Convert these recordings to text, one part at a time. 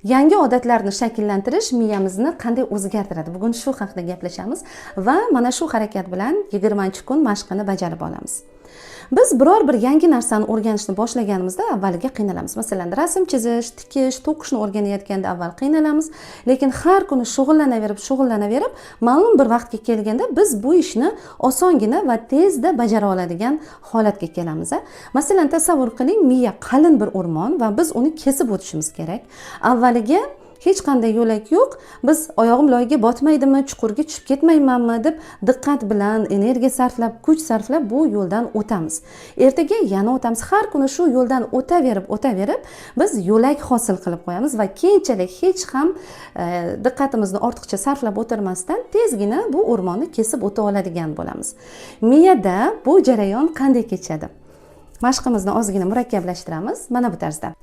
Yangi odatlarni shakllantirish miyamizni qanday o'zgartiradi? Bugun shu haqida gaplashamiz va mana shu harakat bilan 20-kun mashqini bajarib olamiz. Biz biror bir yangi narsani o'rganishni boshlaganimizda avvaliga qiynalamiz. Masalan, rasm chizish, tikish, to'qishni o'rganayotganda avval qiynalamiz, lekin har kuni shug'ullanaverib, shug'ullanaverib, ma'lum bir vaqtga kelganda biz bu ishni osongina va tezda bajara oladigan holatga kelamiz. Masalan, tasavvur qiling, miya qalin bir o'rmon va biz uni kesib o'tishimiz kerak. Avvaliga hech qanday yo'lak yo'q. Biz oyog'im loyga botmaydimi, chuqurga tushib ketmaymanmi deb diqqat bilan energiya sarflab, kuch sarflab bu yo'ldan o'tamiz. Ertaga yana o'tamiz. Har kuni shu yo'ldan o'taverib, o'taverib biz yo'lak hosil qilib qo'yamiz va keyinchalik hech ham diqqatimizni ortiqcha sarflab o'tirmasdan tezgina bu o'rmonni kesib o'ta oladigan bo'lamiz. Miyada bu jarayon qanday kechadi? Mashqimizni ozgina murakkablashtiramiz mana bu tarzda.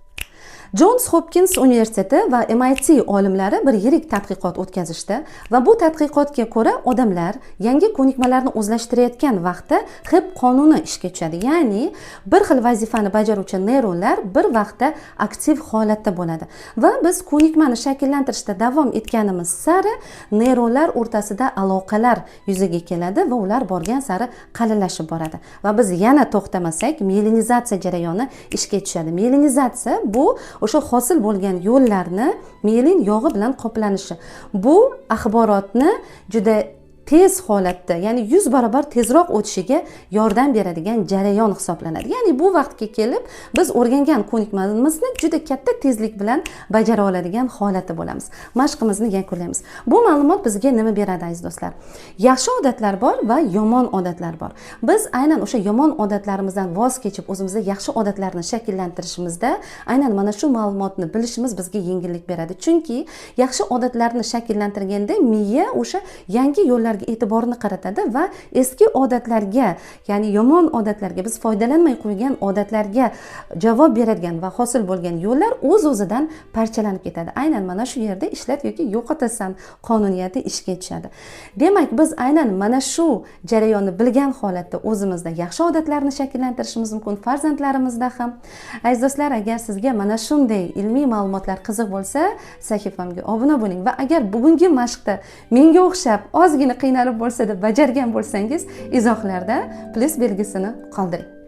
Jons Hopkins universiteti va MIT olimlari bir yirik tadqiqot o'tkazishdi va bu tadqiqotga ko'ra, odamlar yangi ko'nikmalarni o'zlashtirayotgan vaqtda Xepp qonuni ishga tushadi, ya'ni bir xil vazifani bajaruvchi neyronlar bir vaqtda aktiv holatda bo'ladi va biz ko'nikmani shakllantirishda davom etganimiz sari neyronlar o'rtasida aloqalar yuzaga keladi va ular borgan sari qalinlashib boradi. Va biz yana to'xtamasak, mielinizatsiya jarayoni ishga tushadi. Mielinizatsiya bu o'sha hosil bo'lgan yo'llarni mielin yog'i bilan qoplanishi. Bu axborotni juda tez holatda, ya'ni 100 barobar tezroq o'tishiga yordam beradigan jarayon hisoblanadi. Ya'ni bu vaqtga kelib biz o'rgangan ko'nikmamizni juda katta tezlik bilan bajara oladigan holatda bo'lamiz. Mashqimizni yakunlaymiz. Bu ma'lumot bizga nima beradi, aziz do'stlar? Yaxshi odatlar bor va yomon odatlar bor. Biz aynan o'sha yomon odatlarimizdan voz kechib, o'zimizda yaxshi odatlarni shakllantirishimizda aynan mana shu ma'lumotni bilishimiz bizga yengillik beradi, chunki yaxshi odatlarni shakllantirganda miya o'sha yangi yo'llarga e'tiborni qaratadi va eski odatlarga, ya'ni yomon odatlarga, biz foydalanmay qo'ygan odatlarga javob beradigan va hosil bo'lgan yo'llar o'z o'zidan parchalanib ketadi. Aynan mana shu yerda ishlat yoki yo'qotasan qonuniyati ishga tushadi. Demak, biz aynan mana shu jarayonni bilgan holatda o'zimizda yaxshi odatlarni shakllantirishimiz mumkin, farzandlarimizda ham. Aziz do'stlar, agar sizga mana shunday ilmiy ma'lumotlar qiziq bo'lsa, sahifamga obuna bo'ling va agar bugungi mashqda menga o'xshab ozgina qiynalib bo'lsada bajargan bo'lsangiz, izohlarda plyus belgisini qoldiring.